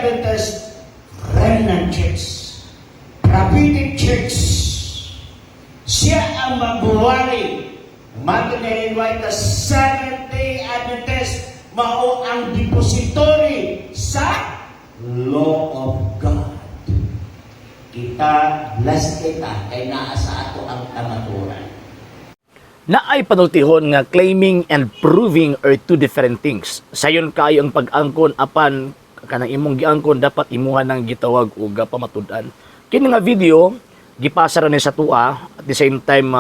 Adventist Remnant Church, Prophetic Church. Siya ang magbuwali. Martin Ellen White, the Seventh-day Adventist, mao ang depository sa law of God. Kita, blessed kita, kay naa sa ato ang kamatuoran. Naay panultihon nga claiming and proving are two different things. Sayon kayo ang pag-angkon, apan kanang imong giangkon dapat imuha nang gitawag og pamatud-an. Kini nga video gipasa ra ni sa tua, at the same time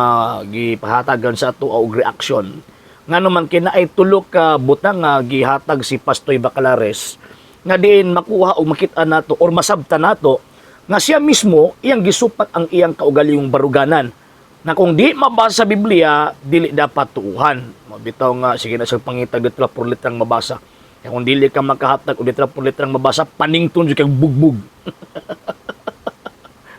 gipahatagan sa tua og reaction. Ngano man kina ay tulo ka butang nga gihatag si Pastoy Bacalares nga diin makuha og makita nato or masabta nato nga siya mismo iyang gisupat ang iyang kaugalingong baruganan na kung di mabasa sa Biblia, dili dapat tuuhan. Mabitaw nga, sige na sa pangitag letra por letrang mabasa. Kaya kung dili ka makahatag og letra por letrang mabasa, panington jud kag bugbog.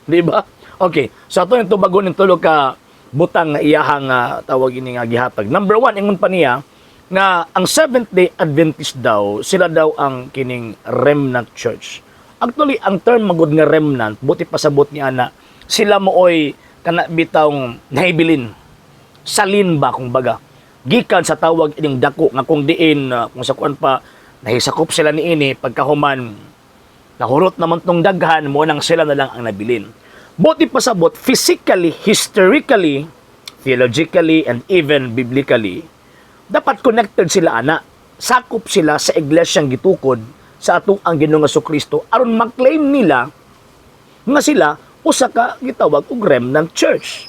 Di ba? Okay. So ato yung tubagon ng tulo ka butang nga iyahang tawag ini nga gihatag. Number one, ingon pa niya nga ang Seventh Day Adventist daw, sila daw ang kining remnant church. Actually, ang term magud nga remnant, buti pasabot ni ana, sila mooy kana bitawng nahibilin, salin ba kung baga, gikan sa tawag ining dako nga kung diin kung sa kuan pa nahisakop sila niini, pagkahuman nahurot naman tong daghan mo nang sila na lang ang nabilin. Buti pasabot, physically, historically, theologically and even biblically, dapat connected sila ana, sakop sila sa iglesyang gitukod sa atong ang Ginoong Kristo aron maklaim nila nga sila usa ka gitawag og remnant church.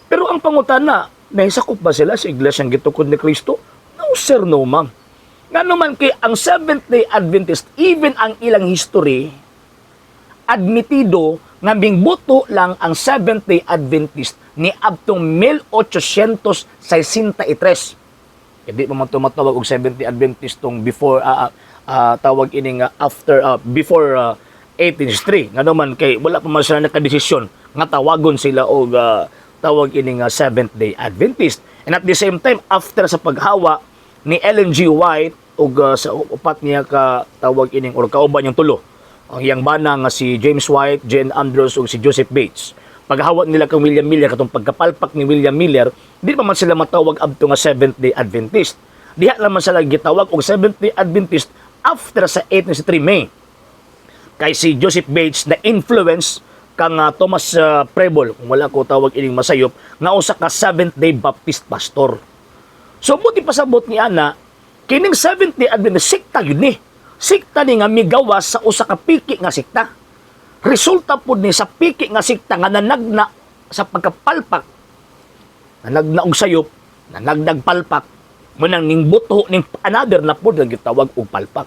Pero ang pangutana, nahisakop ba sila sa iglesyang gitukod ni Kristo? No sir, no ma'am. Ngano man kay ang Seventh-day Adventist, even ang ilang history, admitido nga mingbuto lang ang Seventh-day Adventist ni adtong 1863. Hindi pa man tumatawag og Seventh-day Adventist tong before tawag ini nga after before 1863. Ngano man kay wala pa man sila nakadesisyon nga tawagon sila og tawag ini nga Seventh-day Adventist. And at the same time, after sa paghawa ni Ellen G. White og sa upat niya ka tawag ining or kauban niyang tulo, ang iyang bana nga si James White, Jane Andrews ug si Joseph Bates. Paghawa nila kang William Miller, katong pagkapalpak ni William Miller, di pa man sila matawag adto nga Seventh-day Adventist. Diha naman sila gitawag og Seventh-day Adventist after sa 1863 May. Kay si Joseph Bates na influence kang Thomas Preble, kung wala ko tawag ining masayop, nga usa ka Seventh-day Baptist pastor. So buti pasabot ni ana, kining Seventh-day Adventist sikta yun ni. Sikta ni nga migawas sa usa ka piki nga sikta. Resulta pud ni sa piki nga sikta nga nanagna sa pagkapalpak. Nanagna og sayop, nanagnag palpak, munang ning buto ning another na pud nga gitawag og palpak.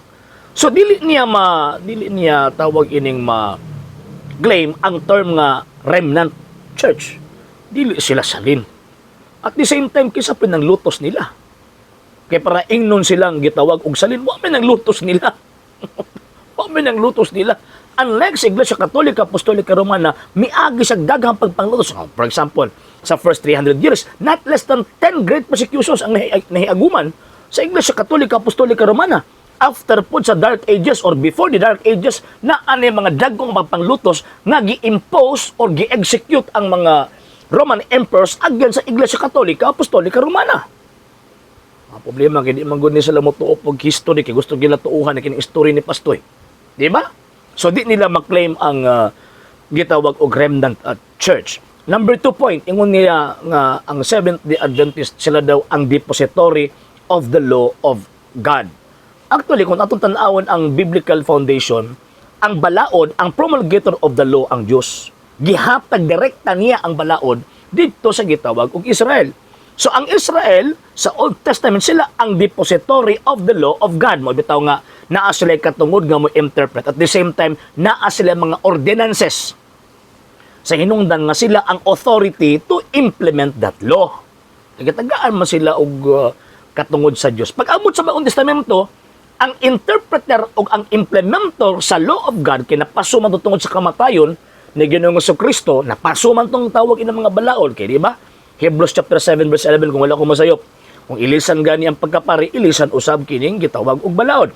So dili niya tawag ining ma claim ang term nga remnant church. Dili sila salin. At the same time, kisa pa ng lutos nila? Kaya para ingnon silang gitawag og salin, wa man ang lutos nila. Wa man ang lutos nila. Unlike sa Iglesia Katolika Apostolika Romana, miagi sa daghang pagpanglutos. Oh, for example, sa first 300 years, not less than 10 great persecutions ang nahiaguman sa Iglesia Katolika Apostolika Romana. After po sa Dark Ages or before the Dark Ages, na ano yung mga dagkong pagpanglutos nga gi-impose or gi-execute ang mga Roman emperors against sa Iglesia Katolika Apostolika Romana. Ang problema kay di man gud ni sila motuo og history, kay gusto gila tuuhan ni kining history ni Pastoy. Di ba? So di nila maklaim ang gitawag og remnant church. Number two point, ingon niya nga ang Seventh-day Adventist sila daw ang depository of the law of God. Actually, kung atong tan-awon ang biblical foundation, ang balaod, ang promulgator of the law ang Dios. Gihatag direkta niya ang balaod didto sa gitawag og Israel. So ang Israel sa Old Testament, sila ang depository of the law of God. Mo bitaw nga naa sila katungod nga mo interpret. At the same time, naa sila mga ordinances sa hinungdan nga sila ang authority to implement that law. Nagatagaan man sila og katungod sa Dios. Pag abot sa Bagong Testamento, ang interpreter o ang implementer sa law of God kay napaso man to tungod sa kamatayon ni Ginoong Kristo, napaso man tong tawag inang mga balaod kay, di ba? Hebrews chapter 7 verse 11, kung wala ko masayop. Kung ilisan gani ang pagkapari, ilisan usab kining gitawag og balaod.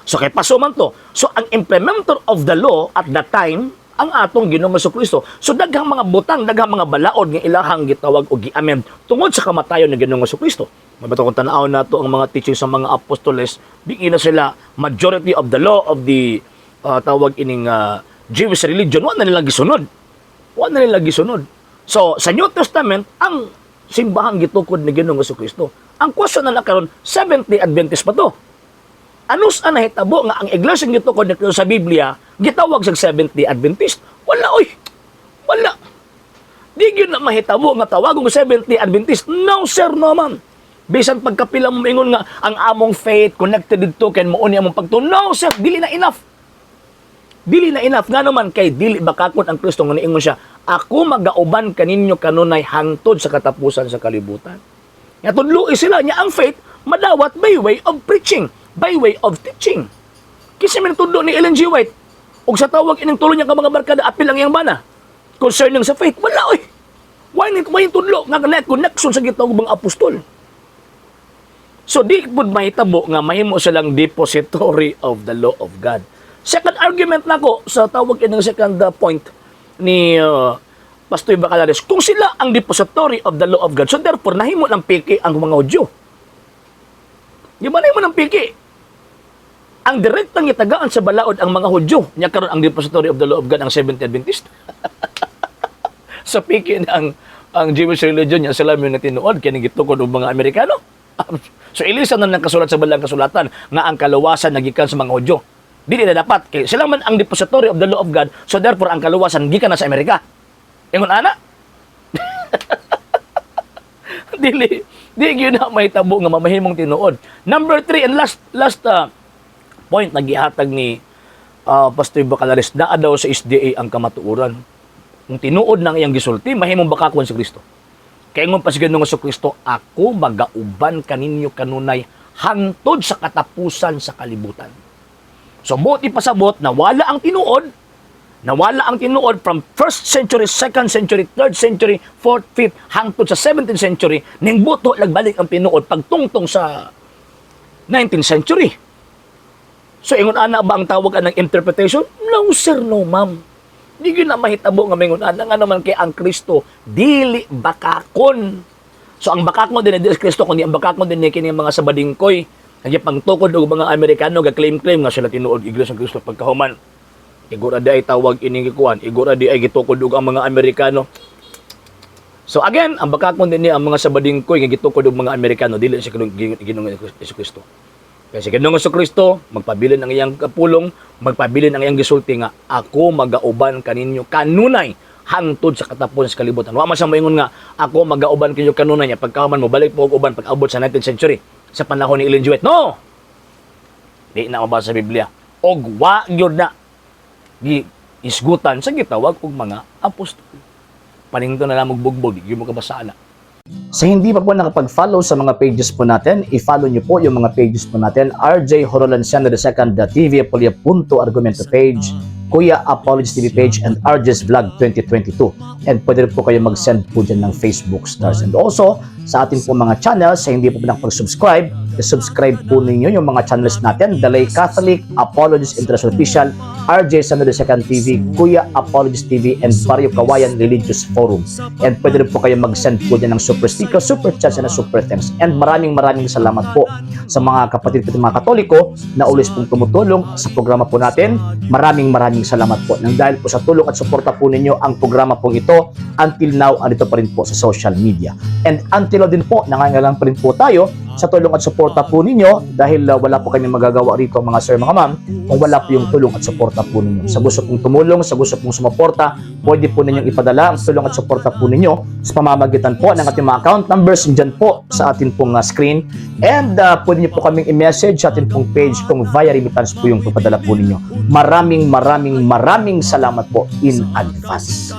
So kay paso man to. So ang implementer of the law at that time ang atong Ginoong Kristo. So daghang mga butang, daghang mga balaod nga ilahang gitawag og gi-amend tungod sa kamatayon ni Ginoong Kristo. Mabato kung tan-aw nato ang mga teachings sa mga apostoles, di na sila majority of the law of the tawag ining Jewish religion, wa na nila gisunod. Wa na nila gisunod. So sa New Testament, ang simbahang gitukod ni Ginoong Kristo. Ang question na karon, Seventh-day Adventist pa to? Ano sa nahitabo nga ang iglesia gitukod ni Kristo sa Biblia gitawag sa Seventh-day Adventist? Wala oy. Wala. Di gyud na mahitabo nga tawagong Seventh-day Adventist. No sir, no ma'am. Bisan pagkapila mo ingon nga ang among faith connected didto kay mao ni among pagtuo. No sir, dili na enough. Dili na enough, nga naman kay dili bakakon ang Kristo nga niingon siya, "Ako magauban kaninyo kanunay hangtod sa katapusan sa kalibutan." Nga tudloi sila niya, ang faith madawat by way of preaching, by way of teaching. Kinsa man tudlo ni Ellen G. White ug sa tawag ining tulo niya ka mga barkada, apil ang iyang bana, concerning sa faith? Wala oy. Why ni why tudlo nga na connection sa gitawag mga apostol? So di pud mahitabo nga mahimo silang depository of the law of God. Second argument nako sa tawag ining second point ni Pastor Bacalares, kung sila ang depository of the law of God, so therefore nahimo ng piki ang mga Hudyo. Di ba nahimo ng piki? Ang direktang gitagaan sa balaod ang mga Hudyo. Nya karon ang depository of the law of God ang Seventh Adventist. Sa piki na ang Jewish religion niya, sila may tinuod kini gitukod og mga Amerikano. So ilisan na lang kasulat sa balang kasulatan nga ang kaluwasan nagikan sa mga Hudyo. Dili na dapat kay sila man ang depository of the law of God, so therefore ang kaluwasan gikan na sa Amerika. Ingon ana. Dili di gyud na mahitabo nga mamahimong tinuod. Number three and last last point na gihatag ni Pastor Bacalares, naa daw sa SDA ang kamatuoran. Kung tinuod ng iyang gisulti, mahimong bakakon si Kristo. Kaya ingon pa si Ginoong Kristo, "Ako magauban kaninyo kanunay hangtod sa katapusan sa kalibutan." So buot ipasabot na wala ang tinuod, nawala ang tinuod from 1st century, 2nd century, 3rd century, 4th, 5th, hangtod sa 17th century, ning buto nagbalik ang tinuod pagtungtong sa 19th century. So ingon ana ba ang tawag anang interpretation? No sir, no ma'am. Di gyud na mahitabo nga mingon ana, nga naman kay ang Kristo dili bakakon. So ang bakakon din di Kristo kundi ang bakakon din ni kini mga sabadingkoy pangtukod og mga Amerikano, ga claim-claim nga sila tinuod Iglesia ng Kristo, pagkahuman igora di ay tawag ining gikuan, igora di ay gitukod og ang mga Amerikano. So again, ang bakakon din ni ang mga sabadingkoy nga gitukod og mga Amerikano, dili sa Ginoong Kristo. Kaya si Ginoong Kristo, magpabilin ang iyang kapulong, magpabilin ang iyang gisulti nga, "Ako magauban kaninyo kanunay hangtod sa katapusan sa kalibutan." Wa man siya moingon nga, "Ako magauban kanyo kanunay," nya pagkahuman mo balik po og uban pag-abot sa 19th century sa panahon ni Ellen G. White. No! Di na mabasa sa Biblia. Og wa gyud na gi isgutan sa gitawag og mga apostol. Paningto na lang bugbog, di gyud mo kabasa na. Sa hindi pa po nakapag-follow sa mga pages po natin, i-follow nyo po yung mga pages po natin. RJ Horolanciano II, the TV Apolia Punto Argumento page, Kuya Apologies TV page, and RJ's Vlog 2022. And pwede rin po kayo mag-send po dyan ng Facebook stars. And also, sa ating po mga channels, sa hindi po nakapag-subscribe, i-subscribe po ninyo yung mga channels natin: The Lay Catholic, Apologies International Official, RJ Sano II TV, Kuya Apologies TV, and Barrio Kawayan Religious Forum. And pwede rin po kayo mag-send po dyan ng super sticker, super chats, and super thanks. And maraming maraming salamat po sa mga kapatid ko, mga Katoliko na always pong tumutulong sa programa po natin. Maraming maraming salamat po. Nang dahil po sa tulong at suporta po ninyo, ang programa pong ito until now andito pa rin po sa social media. And until now din po, nangangailangan pa rin po tayo sa tulong at suporta po ninyo dahil wala po kami magagawa rito, mga sir, mga ma'am, kung wala po yung tulong at suporta po ninyo. Sa gusto pong tumulong, sa gusto pong sumuporta, pwede po ninyong ipadala ang tulong at suporta po ninyo sa pamamagitan po ng ating mga account numbers dyan po sa ating pong screen. And pwede niyo po kaming i-message sa ating pong page kung via remittance po yung papadala po ninyo. Maraming maraming maraming salamat po in advance.